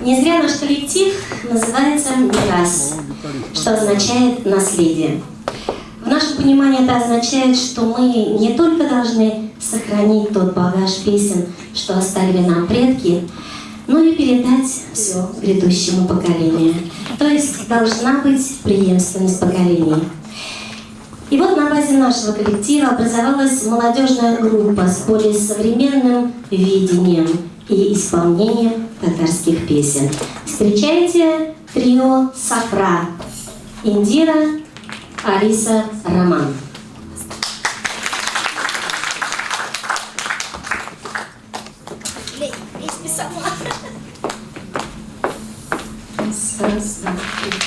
Не зря наш коллектив называется «Мирас», что означает «наследие». В нашем понимании это означает, что мы не только должны сохранить тот багаж песен, что оставили нам предки, но и передать все грядущему поколению. То есть должна быть преемственность поколений. И вот на базе нашего коллектива образовалась молодежная группа с более современным видением и исполнением татарских песен. Встречайте трио «Сафра» Индира, Алиса, Роман. Раз, раз, два, три.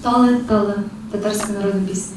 Талы, талы, татарская народная песня.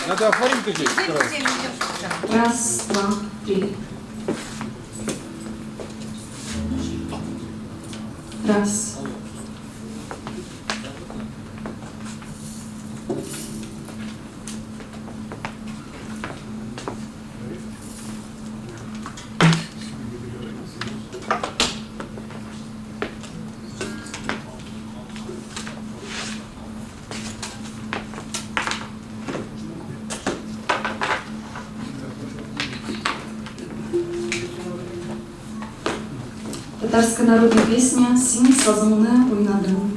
Надо оформить здесь. Раз, два, три. Раз. Татарская народная песня «Син сазыңны уйнадым».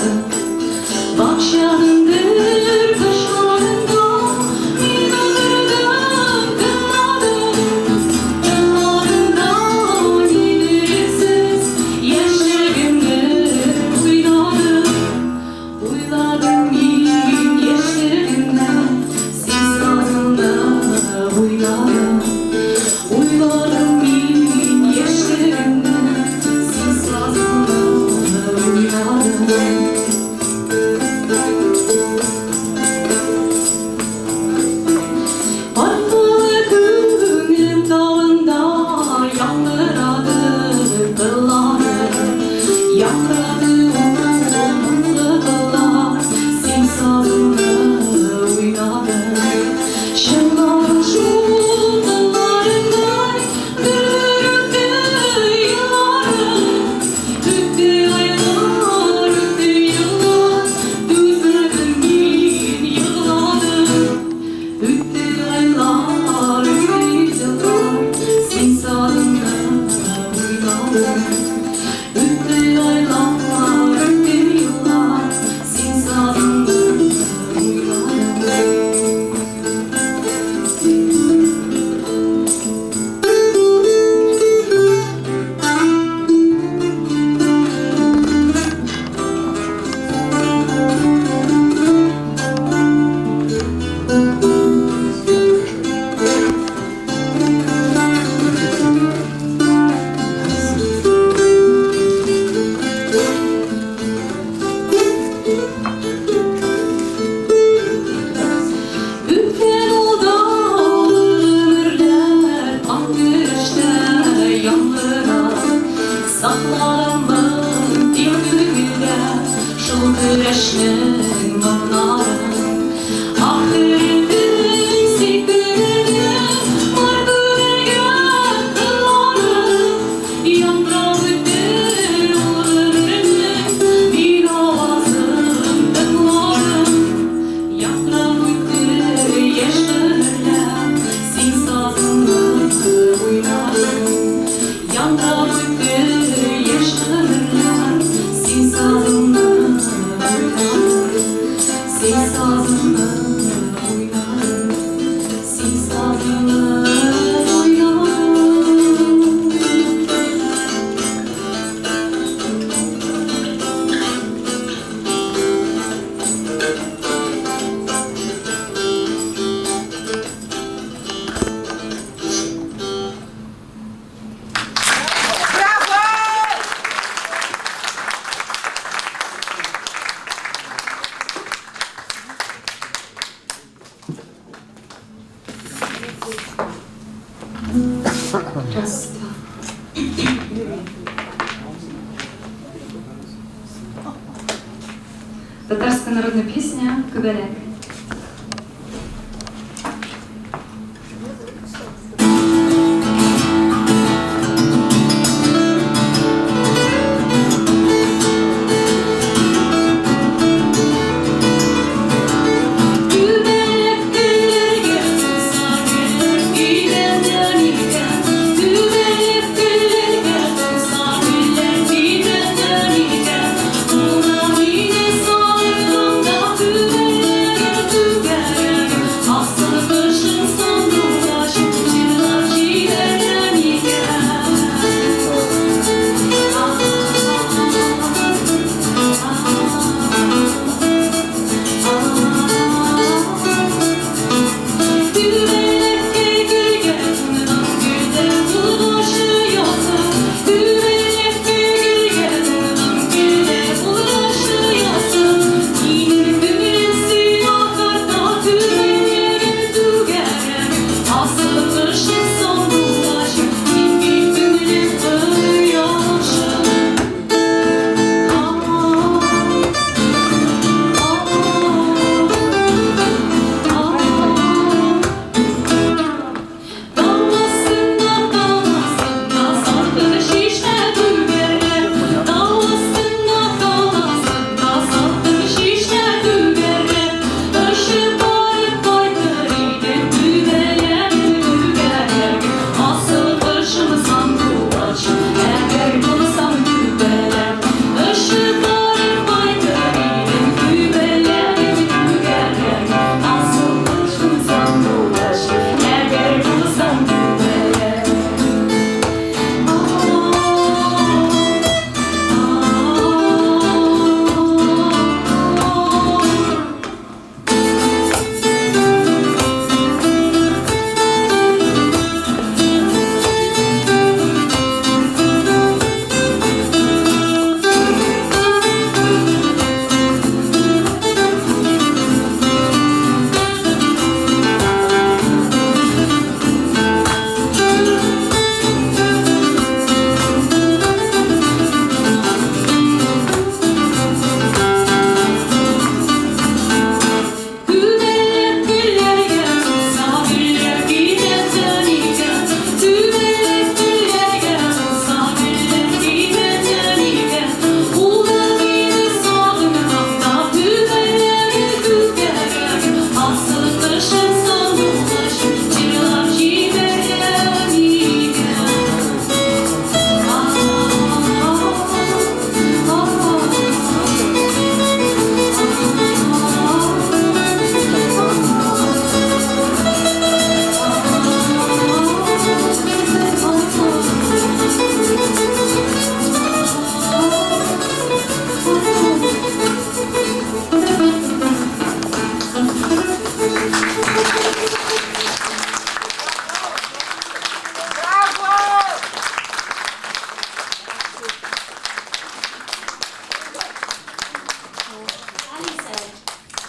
уйладым. Бакчаңдыр кышларында мин утырдым, тыңладым. Тыңладым нидер сез яшьлегемне уйладым. Уйладым мин яшьлегемне, син сазыңны уйладым. Уйладым мин яшьлегемне, син сазыңны уйладым. Кайгылы күңелем тавында яңгырады кыллары, яңгырады ул моңлы кыллар, син сазыңны уйнадың. Чыңладың шул кылларыңдай, бер-бер үтте елларым, үтте айлар, үтте еллар, түзмәдем мин егладым. Үтте айлар, үтте еллар, син сазыңны уйнадың. Үтте айлар, үтте еллар, син сазыңны уйнадың. Үткән ул да гомерләр, таң көрәштә яңгырар. Саклаганмын тик күңелдә шул көрәшнең моңнарын. Ахирәтең син күңелдә, бар күңелгә кылларың. Яңгырап үтте ул гомернең, мин авазын тыңладым. Яңгырап үтте яшь гомерләр, син сазыңны уйнадың. Яңгырап үтте яшь гомерләр, син сазыңны уйнадың. Син сазыңны уйнадың. Син сазыңны уйнадың. Раз, два. Татарская народная песня «Күбәләк». Күбәләк гөлләргә кунса гөлләр тибрәнә микән? Күбәләк гөлләргә кунса гөлләр тибрәнә микән? Куна мине салынганда күбәләк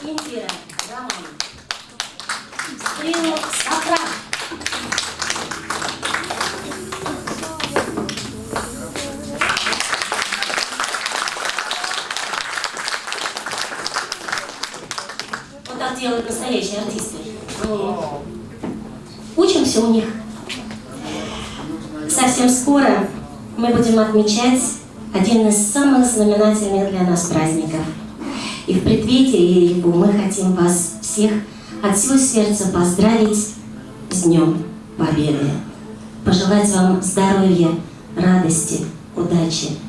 Индира Роман. Стрелу Сафран. Вот так делают настоящие артисты. Мы учимся у них. Совсем скоро мы будем отмечать один из самых знаменательных для нас праздников. И в преддверии его мы хотим вас всех от всего сердца поздравить с Днем Победы. Пожелать вам здоровья, радости, удачи